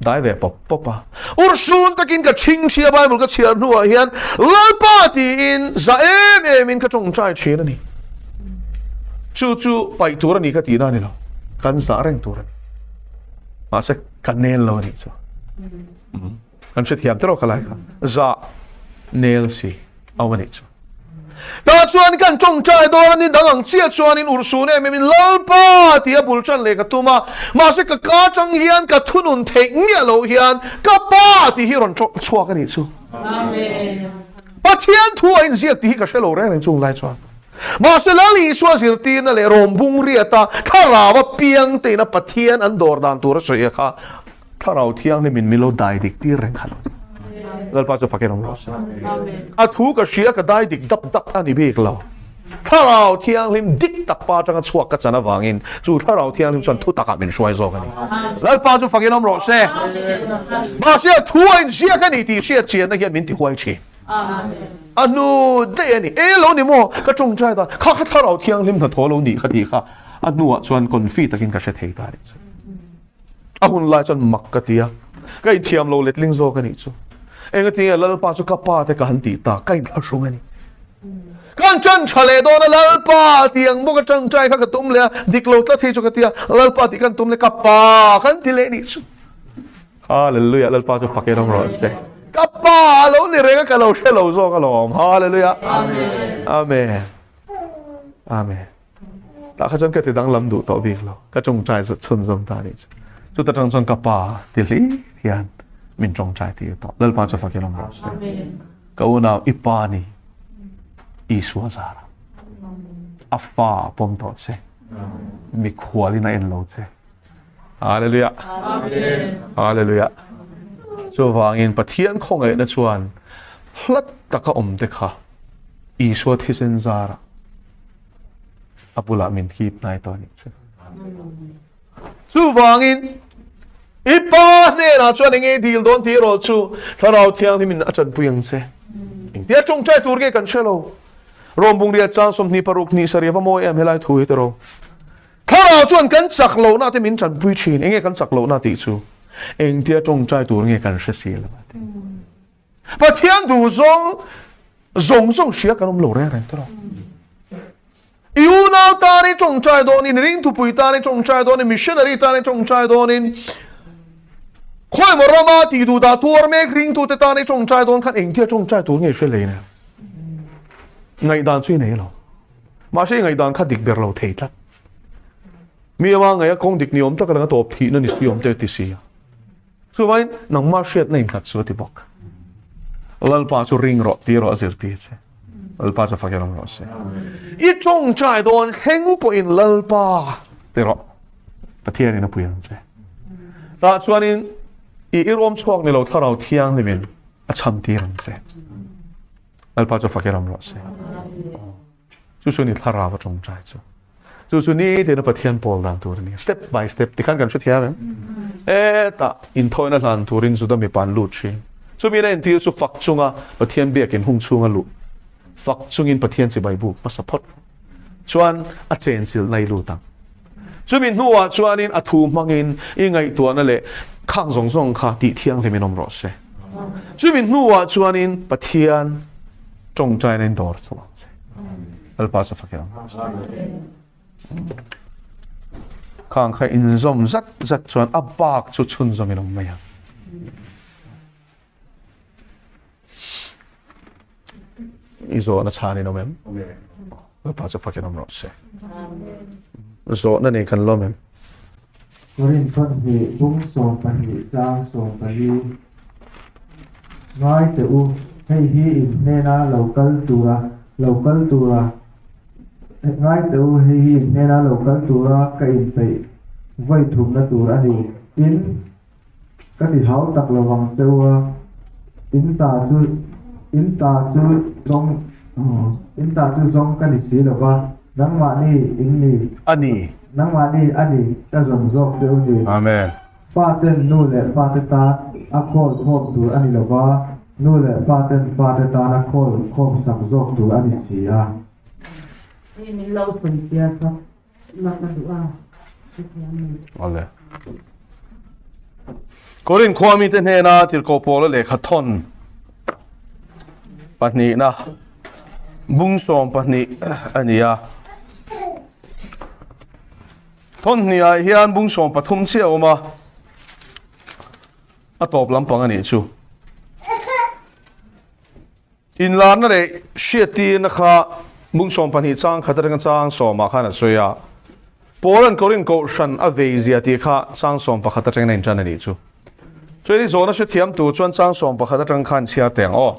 Dai ve pawp pawp a. Urhsun takin ka chhingchhia Bible ka chhiar hnuah hian Lalpa tiin za em em in ka tawngtai thin a ni. Chu chu paih tur a ni ka tihna a ni lo. Kan zah reng tur a ni. Mahse ka nel lo a nih chu. Kan hrethiam te rawh ka lai kha. Zah nel si au a nih chu. Tah chuan kan tawngtai dawn a ni dang ang chiah chuanin urhsun em em in Lalpa tia bul tan leh ka tum a, mahse ka ka atang hian ka thunun theih miah loh hian ka pa tih hi rawn chhuak a nih chu. Pathian thu a inziak tih hi ka hre lo reng reng chung lai chuan. Mahse Lal Isua zirtirna leh rawm bung riata thlarau a piang teina Pathian an dawr dan tur a sawi a kha Thlarau Thianghlim in min lo dai dik tir reng kha lo ni. Lalpa chu fakin awm rawh se. A thu ka hria ka dai dik dap dap a ni bik lo. Thlarau Thianghlim dik tak pa atanga chhuak ka chan avangin chu Thlarau Thianghlim chuan thu takah min hruai zawk a ni. Lalpa chu fakin awm rawh se. Mahse a thu a inziak a ni tih hriat chianna hian min tihuai thin. A hnu daih a ni. E lo ni maw? Ka tawngtai dan kha kha Thlarau Thianghlim hnathawh lo nih kha tih kha a hnuah chuan confi takin ka hre thei ta a nih chu. A hun lai chuan mak ka ti a, ka inthiam lo letling zawk a nih chu. Engatinge Lalpa chu ka pa te ka han tih ta, ka inthlahrung a ni. Kan ṭan ṭha leh dawn a, Lalpa tih ang bawk a ṭangṭai kha ka tum leh a, dik lo tlat hei chu ka ti a, Lalpa tih kan tum leh ka pa kan ti leh nih chu. Hallelujah, Lalpa chu fak in awm rawh se. Ka pa a lo ni reng a, ka lo hre lo zawk alawm. Hallelujah. Amen. Amen. Tah kha chuan ka ti danglam duh tawh bik lo. Ka tawngtai chhunzawm ta anih chu. Chuta tang chuan ka pa ti hlir hian min tawngtai tir tawh. Lalpa chu fakin awm rawh se. Ka unau i pa ni Isua zara. A fa a pawm tawh che. Mikhualin a en lo che. Hallelujah. Hallelujah. Chuvangin Pathian khawngaihna chuan hlat taka awm te kha Isua thisen zara a bulah min hip hnai tawh a nih chu. Chuvangin i pa hnenah chuan enge i dil dawn tih erawh chu Thlarau Thianghlimin a tanpui ang che. Engtia tawngtai tur nge kan hre lo. Rom bungriat chang 26 ni sarih ava mawi em helai thu hi tiraw. Thlarau chuan kan chak lohna te min tanpui thin. Enge kan chak lohna tih chu? Engtia tawngtai tur nge kan hre si lo a ti. Pathian duh zawng zawng zawng hria kan awm lo reng reng tiraw. I unau tan i tawngtai dawnin, ringthupui tan i tawngtai dawnin, missionary tan i tawngtai dawnin, khawimaw rama tih duh dah tuar mek ringtute tan i tawngtai dawn khan engtia tawngtai tur nge i hre lei nen? Ngaihdan chu i nei lo. Mahse i ngaihdan kha dik ber lo thei tlat. Mi ama ngaih a kawng dik ni awm tak reng a tawp thihna ni si awm te ti si a. Chuvangin nangmah hriatna innghat chu a ti bawk. Lalpa chu ring rawh ti rawh a zirtir che. Lalpa chu fak erawh rawh se. I tawngtai dawn thleng pawhin Lalpa ti rawh. Pathianin a pui ang che. Tah chuanin i irawm chhuak ni lo thlarau thianghlimin a chhan tir ang che. Lalpa chu fak erawh rawh se. Chu chu ni thlarau a tawngtai chu. Chu chu ni tina Pathian pawl dan tur a ni. Step by step tikhan kan hrethiam em? Hetah inthawina hlan turin Juda mipa an lut thin. Chumi na entir chu fak chunga Pathian biakin hung chhunga luh. Fak chungin Pathian chibai buk hmasa phawt chuan a chenchilhna i lut ang. Chumi hnuah chuanin a thu hmangin i ngaihtuahna leh khang zawng zawng kha tih thianghlimin awm rawh se. Chumi hnuah chuanin Pathian tawngtaina in dawr chho ang che. Lalpa chu fak ang. Khang kha inzawm zat zat chuan a bak chu chhunzawm in awm mai ang. I zawhna chhan in awm em? Lalpa chu fakin awm rawh se. Zawhna nei kan lawm em? Korin pahnih bung 12 chang 14 Ngai teh u, hei hi in hnena lo kal tura lo kal tura Ngai teh u, hei hi in hnena lo kal tura ka inpeih vawi thumna tur a ni. Tin, ka ti hau tak lo vang che u a, in ta chu in ta chu zawng in ta chu zawng ka ni si lo va, nangmahni in ni. A ni. Nangmahni a ni ka zawng zawk che u ni. Amen. Faten nu leh pate tan a khawl khawm tur a ni lo va, nu leh paten fate tan a khawl khawm sak zawk tur a ni si a. Hei min lo sawi chiah kha. Awle. Korin khua mite hnena tirhkoh Paula lehkha thawn pahnihna bung 12 a ni a. Thawn hnihah hian bung 13 chiah a awm a. A tawp lampang a nih chu. Inlarna leh hriattirna kha bung 12 chang khat atanga chang sawmah khan a sawi a. Paula'n Korin kohhran a vei zia tih kha chang 11 atangin a intan a nih chu. Chuan i zawhna hrethiam tur chuan chang 11 atang khan chhiar teh ang aw.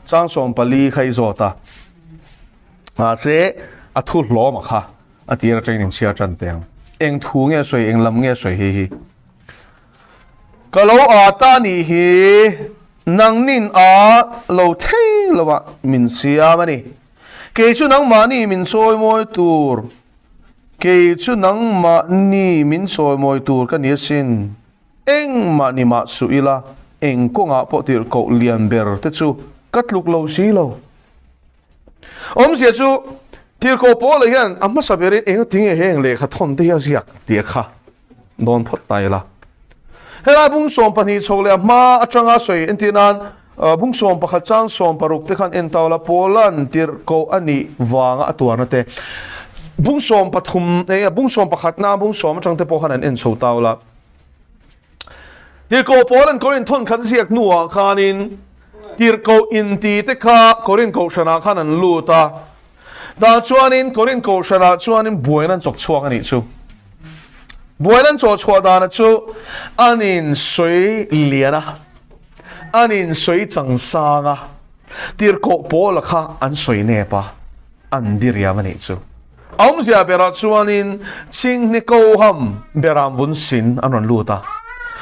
Chang 14 kha i zawt a. Mahse a thu hlawm a kha a tir atangin inchhiar tan teh ang. Eng thu nge sawi, eng lam nge sawi hei hi. Ka lo a ta nih hi nangnin a lo thei lovah min siam a ni. Kei chu nangmahni min chawimawi tur, kei chu nangmahni min chawimawi tur ka ni asin. Engmah ni mah suh ila, eng kawngah pawh tirhkoh lian ber te chu ka tluk lo si lo. Awmzia chu tirhkoh Paula hian a hmasa berin engatinge heng lehkha thawn te hi a ziak tih a kha dawn phawt ta ila. Helai bung 12 chho leh a hma atanga sawi entir nan bung 11 chang 16 te khan en tau la Paula'n tirhkoh a nih vanga a tuarna te bung 13 eng bung 11 na bung 10 atang te pawh khan an en chho tau la. Tirhkoh Paula'n Korinth thawn khat ziak hnuah khanin Tirhkoh inti te kha Korinth kohhranah khan an lut a. Tah chuanin Korinth kohhranah chuanin buaina an chawk chhuak a nih chu. Buaina an chawh chhuah dana chu an insawi lian a, an insawi changsang a, Tirhkoh Paula kha an sawi nep a, an diriam a nih chu. A awmzia berah chuanin Chinghne Koham beram vun sin an rawn lut a.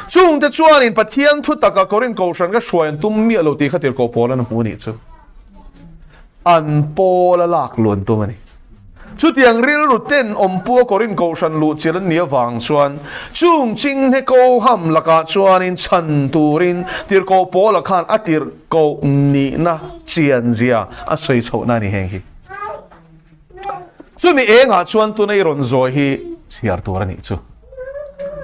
Chungte chuanin Pathian thu taka Korinth Kohhran ka hruai an tum miah lo tih kha tirhkoh pawl an hmu a nih chu. An pawl a lak luan tum a ni. Chutiang rilru ten awmpua Korinth Kohhran luh chilh an nih avang chuan chung Chinghne Koham lakah chuanin chhan turin tirhkoh pawla khan a tirhkoh nihna chianzia a sawi chhohna a ni heng hi. Chumi engah chuan tuna i rawn zawi hi chhiar tur a nih chu.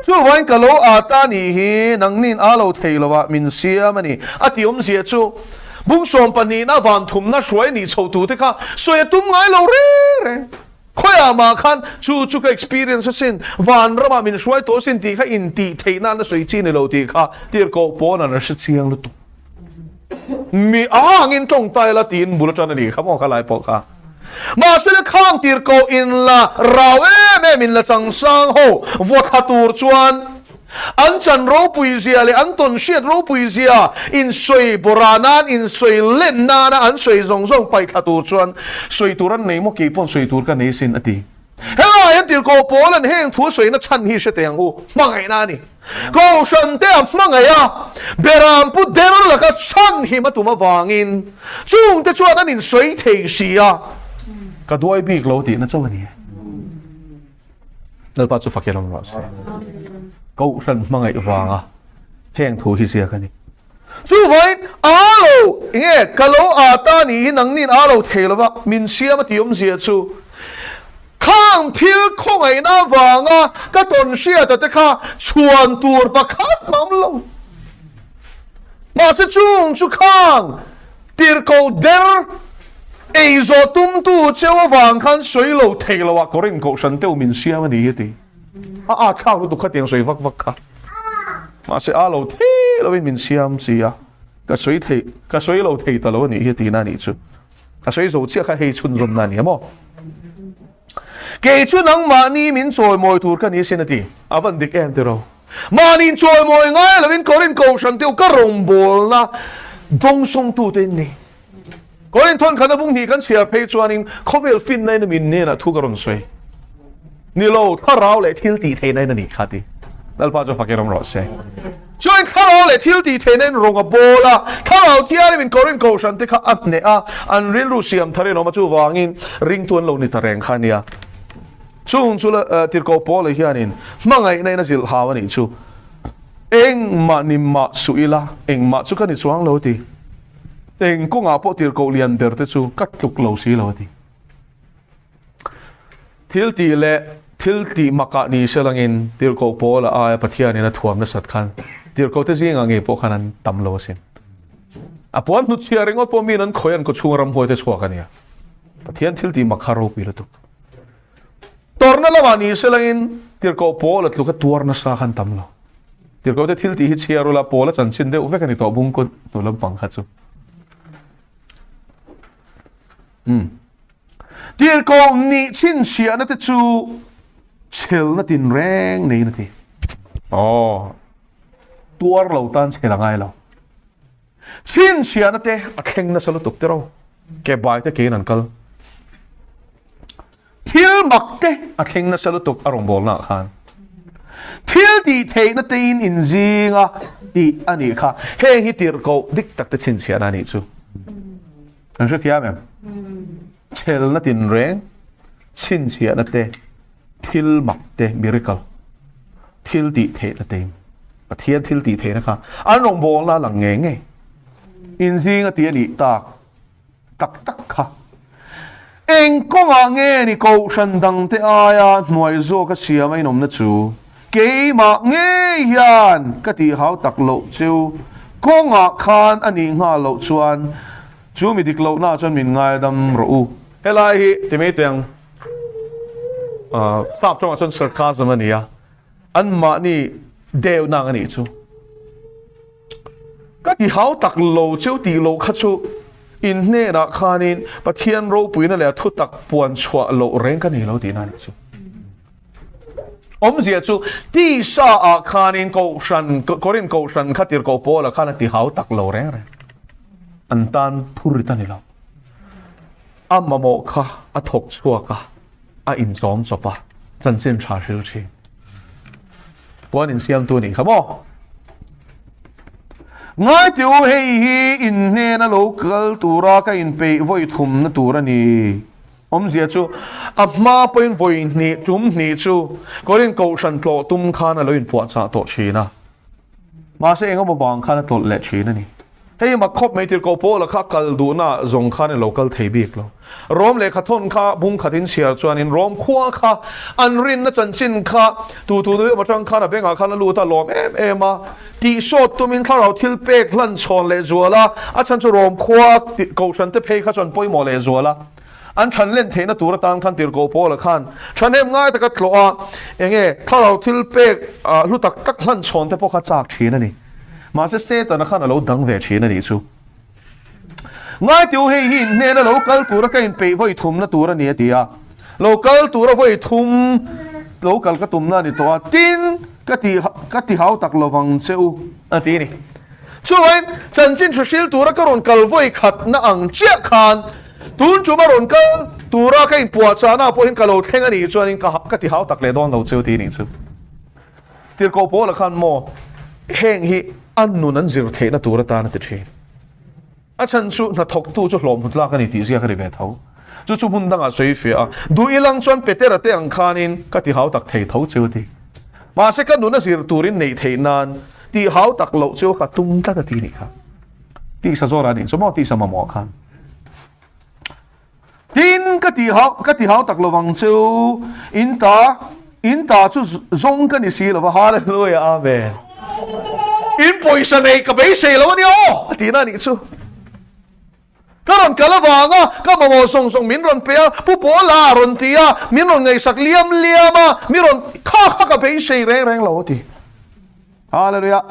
Chuvain ka lo a ta nih hi nangnin a lo thei lovah min siam a ni. A ti awmzia chu bung 12 na van thumna hruai nih chho tute kha sawi a tum ngai lo reng reng. Khawiah mah khan chu chu ka experience asin, vanramah min hruai tawh asin tih kha intih theih nan a sawi chi ni lo tih kha tirhkoh pawn an hre chiang lutuk. Mi angin tawngtai la tiin bul atan a ni kha maw kha lai pawh kha. Mahse le khang tirhkoh in la rau em em in la changsang ho vaw thla tur chuan An chan ropui zia leh an tawn hriat ropui zia insawi bawrah nan, insawi len nana an sawi zawng zawng paih thla tur chuan sawi tur an nei maw kei pawn sawi tur ka nei sin a ti. Helai hian tirhkoh pawl an heng thu sawina chhan hi hre teh ang u, hmangaihna a ni. Kohhran te a hmangaih a, beram pu der laka chhan him a tum avangin chungte chuan an insawi thei si a, ka duai bik lo tihna chauh a ni e. Lalpa chu fakir awm rawh se. Kohhran hmangaih vanga heng thu hi ziak a ni. Chuvain a lo nge ka lo a ta ni hi nangnin a lo thei lova min siam a ti awmzia chu khang thil khawngaihna vanga ka tawn hriata te kha chhuan tur pakhat mah awm lo. Mahse chung chu khang Tirhkoh der ei zawh tumtu cheu avang khan sawi lo thei lo ah Korin kohhran teuh min siam a ni hi ti. A at thlak lutuk kha tiang sawi vak vak kha. Mahse a lo thei lo in min siam si a, ka sawi thei ka sawi lo thei ta lo a nih hi tihna a nih chu. A sawi zo chiah kha hei chhunzawmna a ni a maw? Kei chu nangmahni min chawimawi tur ka ni sin a ti. A van dik em tiraw? Mahni chawimawi ngai lovin Korin kohhran teuh ka rawngbawlna dawngsawngtute in ni. Korin thawnkhatna bung hnih kan chhiar phei chuanin khawvel finna in a min hnenah thu ka rawn sawi. Ni lo, thlarau leh thil tih theihna in a nih kha ti. Lalpa chu fakin awm rawh se. Chuan thlarau leh thil tih theihna in rawng a bawl a, thlarau thianim in Korin kohhran te kha a hneh a, an rilru siam thar in awm a, chuvangin ringtu an lo ni ta reng kha a nia. Chung chu la tirhkoh Paula hianin hmangaihna in a zilh hau a nih chu. Engmah ni mah suh ila, engmah chu ka ni chuang lo ti. Eng kawngah pawh tirhkoh lian ber te chu ka tluk lo si lo a ti. Thil tih leh thil tih makah ni se langin tirhkoh Paula aia Pathianin a thuam nasat khan tirhkoh te zingah ngei pawh khan an tam lo asin. A puan hnutchhiah ringawt pawh miin an khawi an kawchhunga ramhuai te chhuak a nia. Pathian thil tih mak kha ropui lutuk. Tawrhna lamah ni se langin tirhkoh Paula tluka tuar nasa khan tam lo. Tirhkoh te thil tih hi chhiar ula Paula chanchin deuh vek a ni tawh bungkaw hnu lampang kha chu. Umm. Tirhkoh nih chhinchhiahna te chu chhelna tinreng neiin a ti. Aw, tuar lo tan chhel a ngai lo. Chhinchhiahna te a thleng nasa lutuk tiraw. Ke bai te kein an kal. Thil mak te a thleng nasa lutuk a rawngbawlna ah khan. Thil tih theihna te in inzinga tih a nih kha. Heng hi tirhkoh dik tak te chhinchhiahna a nih chu. Kan hrethiam em? Chhelna tinreng, chhinchhiahna te, thil mak te, miracle, thil tih theihna te in Pathian thil tih theihna kha an rawngbawlna a lang ngei ngei. Inzinga tih a nih tak tak tak kha. Eng kawngah nge ni kohhran dangte aia hnuai zawka siam a inawmna chu keimah ngei hian ka tih hau tak loh chu kawngah khan a nih nghal loh chuan chu mi dik lohna chuan min ngaidam rawh u. Helai hi ti mai teh ang sap tawngah chuan sarcasm a ni a, anmahni deuh nang a nih chu. Ka ti hau tak lo cheu tih loh kha chu in hnenah khanin Pathian ropuina leh a thutak puan chhuah loh reng ka nei lo tihna a nih chu. Awmzia chu tisa ah khanin Kohhran, Korinth Kohhran kha tirhkoh Paula khan a ti hau tak lo reng reng. An tan phurit a ni lo. A mamawh kha a thawk chhuak a, a inchawm chawp a, chanchin tha hril thin. Puan insiamtu a nih kha maw? Ngai tih u, hei hi in hnena lo kal tura ka inpeih vawi thumna tur a ni. Awmzia chu a hma pawhin vawi hnih tum hnih chu Korin Kohhran tlawh tum khan a lo inpuahchah tawh thin a. Mahse engemaw vang khan a tlawlh leh thin a ni. Hei mak khawp mai tirhkoh Paula kha kal duhna zawng khan i lo kal thei bik lo. Rom lehkha thawn kha bung khat in chhiar chuanin Rom khua kha an rinna chanchin kha tu tu emaw atang khan a bengah khan a lut a lawm em em a, tihsawt tumin thlarau thil pek hlan chhawn leh zual a, a chhan chu Rom khua kohhran te phei kha chuan pawimawh leh zual a. An than len theihna tur atan khan Tirhkoh Paula khan thahnem ngai taka tlawh a, enge thlarau thil pek hlu tak tak hlan chhawn te pawh kha chak thin a ni. Mahse Setana khan a lo dang ve thin a nih chu. Ngaitiu hei hi in hnena lo kal tura ka inpeih vawi thumna tur a ni a ti a. Lo kal tura vawi thum lo kal ka tumna a ni tawh a, tin ka ti ka ti hau tak lovang che u a ti a ni. Chuan chanchin hrehril tura ka rawn kal vawi khatna ang chiah khan tun tum a rawn kal tura ka inpuahchahna pawhin ka lo thleng a nih chuanin ka ka ti hau tak leh dawn lo che u ti a nih chu. Tirhkoh Paula khan maw heng hi a nun an zir theihna tur atan a ti thin. A chhan chu hnathawktu chu hlawhmut lak a ni tih ziak a ni ve tho. Chu chu hmun dangah sawi fiah a, duh ilang chuan Petera te ang khanin ka ti hau tak thei tho cheu a ti. Mahse ka nun a zir turin neih theih nan tih hau tak loh chu ka tum tlat a ti nih kha. Tisa zawrah nih chu maw tisa mamawh khan. Tin ka ti hau ka ti hau tak lovang chu in ta in ta chu zawng ka ni si lova Hallelujah Amen. In pawisa nei ka beisei lo a ni aw a tihna a nih chu. Ka rawn kal avanga ka mamawh zawng zawng min rawn pe a, Pu Pawla a rawn ti a, min rawn ngaihsak liam liam a, mi rawn kha kha ka beisei reng reng lo a ti. Hallelujah.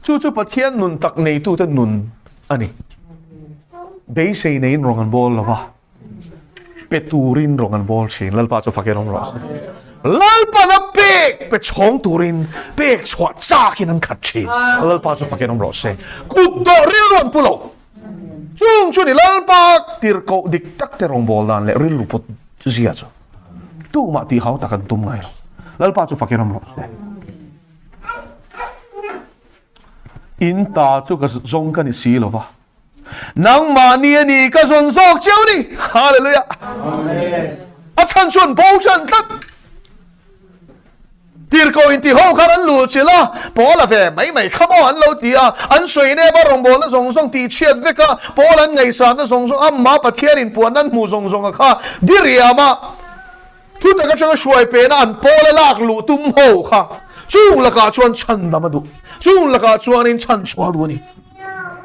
Chu chu Pathian nun tak neitute nun a ni. Beisei neiin rawng an bawl lova, pe turin rawng an bawl thin. Lalpa chu fakin awm rawh se. Lalpan a pek pe chhawng turin pek chhuah chakin an khat thin. Lalpa chu fakin awm rawh se. Kut dawh rilru an pu lo. Chung chu ni Lalpa tirhkoh dik tak te rawngbawl dan leh rilru pawt zia chu tumah tih hau tak an tum ngai lo. Lalpa chu fakin awm rawh se. In ta chu ka zawng ka ni si lo va. Nangmahni a ni ka zawn zawk chiau ni. Hallelujah. A chhan chuan bo chan tlat. Tirhkoh inti ho khan an luh chilh a, Paul a ve mai mai kha maw an lo ti a, an sawi nep a rawngbawlna zawng zawng tih chhiat vek a, Paul an ngaihsatna zawng zawng amma Pathian inpuanna an hmuh zawng zawng a kha diriam a, thu tak atanga hruai pena an Paul a lak luh tum ho kha chung lakah chuan chhandam a duh, chung lakah chuanin chhan chhuah duh a ni.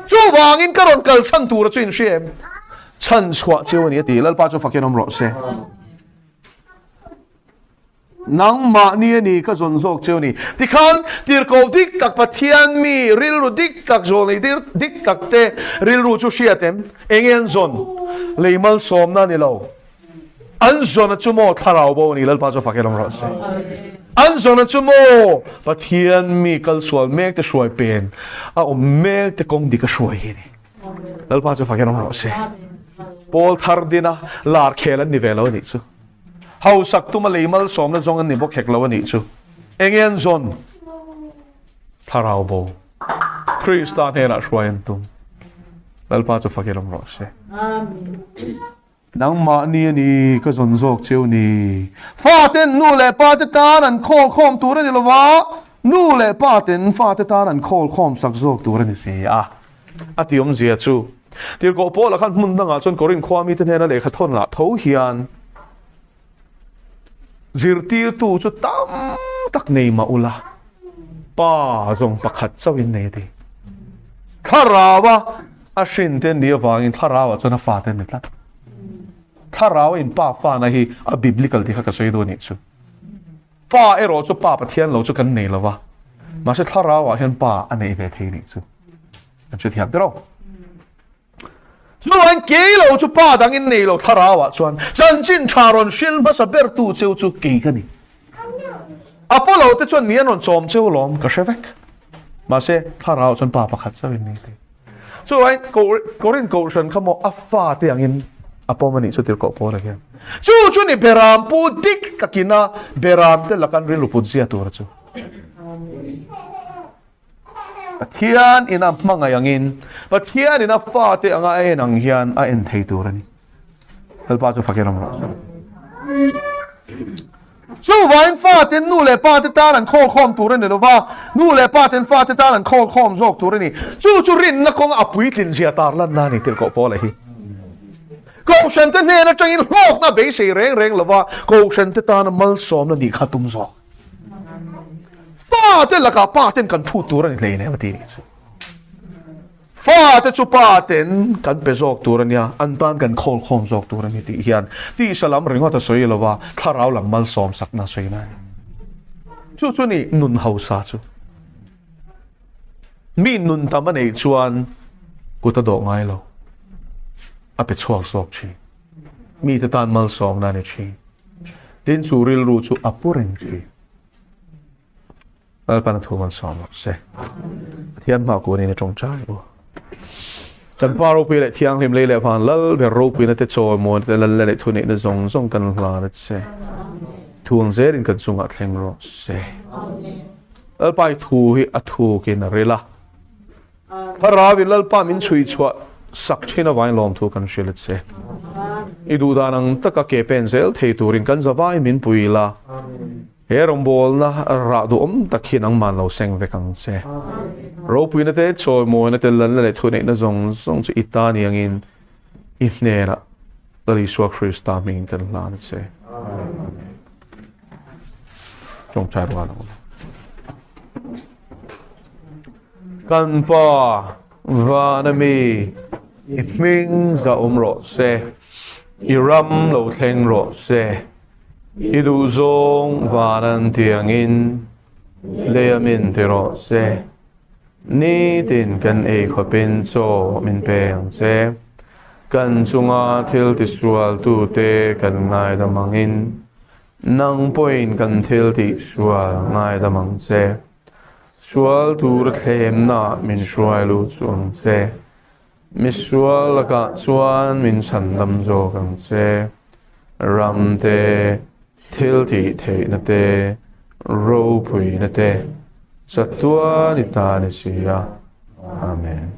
Chuvangin ka rawn kal chhan tura chu inhria em? Chhan chhuah cheu a ni a ti, Lalpa chu fakin awm rawh se. Nangmahni a ni ka zawn zawk cheu ni. Tikhan tirhkoh dik tak Pathian mi rilru dik tak zawn nei dik tak te rilru chu hriat em? Enge an zawn? Lei malsawmna a ni lo. An zawn a chu maw thlarau bo a ni Lalpa chu fak em rawh se. An zawn a chu maw Pathian mi kalsual mek te hruai pen a awm mek te kawng dik a hruai hi a ni. Lalpa chu fak em rawh se. Pawl thar dina lar khel an ni ve lo a nih chu. Hausak tuma lei malsawmna zawng an ni bawk hek lo a nih chu. Enge an zawn? Thlarau bo. Krista hnenah hruai an tum. Lalpa chu fakin awm rawh se. Nangmahni a ni ka zawn zawk cheu ni. Faten nu leh pa te tan an khawl khawm tur a ni lova, nu leh pa ten fate tan an khawl khawm sak zawk tur a ni si a. A ti awmzia chu, Tirhkoh Paula khan hmun dangah chuan Korinth khua mite hnena lehkha thawn lah tho hian zirtirtu chu tam tak nei mah ula, pa zawng pakhat chauhin nei a ti. Thlaraua a hrin te ni avangin thlarauah chuan a fate an ni tlat. Thlarau in pa fana hi a biblical tih kha ka sawi dawn nih chu. Pa erawh chu Pa Pathian lo chu kan nei lo va, mahse thlarauah hian Pa a nei ve thei nih chu. Kan hre thiam tiraw? Chuan kei lo chu Pa dang in nei lo thlarauah chuan chanchin tha rawn hril hmasa bertu cheu chu kei ka ni. Apollo te chuan mi an rawn chawm cheu lawm ka hre vek. Mahse thlarauah chuan Pa pakhat chauh in nei thei. Chuan Korin Kohhran kha maw a fa te angin a pawm a nih chu tirhkoh Paula hian. Chu chu ni beram pu dik takina beram te lakan rilru put zia tura chu. Pathian in a hmangaih angin, Pathian in a fa te anga a en ang hian a en thei tur a ni. Lalpa chu fakin awm rawh se. Chuvangin faten nu leh pa te tan an khawl khawm tur a ni lova, nu leh pa ten fate tan an khawl khawm zawk tur a ni. Chu chu rinna kawnga a puitlin zia tar lanna a ni tirhkoh Paula hi. Kohhran te hnen atangin hlawkna beisei reng reng lova, Kohhran te tana malsawmna nih kha tum zawk. Fate lakah pa ten kan phut tur a ni hleinem a ti nih chu. Fate chu pa ten kan pe zawk tur a nia, an tan kan khawl khawm zawk tur a ni tih hian tisa lam ringawt a sawi lo va, thlarau lam malsawm sakna a sawi na a ni. Chu chu ni nun hausa chu. Mi nun tam a neih chuan kut a dawh ngai lo, a pe chhuak zawk thin. Mite tan malsawmna a ni thin. Tin chu rilru chu a pu reng thin. Lalpan a thu malsawm rawh se. Pathian hma kunin i tawngtai u. Kan pa ropui leh thianghlim lei leh van lal ber ropuina te chawimawi te lal leh thuneihna zawng zawng kan hlan a che. Thu ang zelin kan chungah thleng rawh se. Lalpa i thu hi a thukin a ril a. Thlarauin Lalpa min chhui chhuah sak thin avangin lawmthu kan hrilh a che. I duhdan ang taka ke pen zel thei turin kan zavai min pui la. He rawngbawlna rah duhawm tak hi nangman lo seng vek ang che. Ropuina te, chawimawina te, lalna leh thuneihna zawng zawng chu i ta ni angin i hnenah Lal Isua Krista hmingin kan hlan a che. Amen. Tawngtai rual ang. Kan Pa vana mi i hming za awm rawh se, i ram lo thleng rawh se. I duhzawng van an tiangin lei a min ti rawh se. Nitin kan ei khawpin chaw min pe ang che. Kan chunga thil tisualtute kan ngaidam angin nang pawhin kan thil tihsual ngaidam ang che. Sual tur thlemna min hruai lut chu ang che. Misual lakah chuan min chhandam zawk ang che. Ram te, thil tih theihna te, ropuina te, chatuan i ta ni si a. Amen.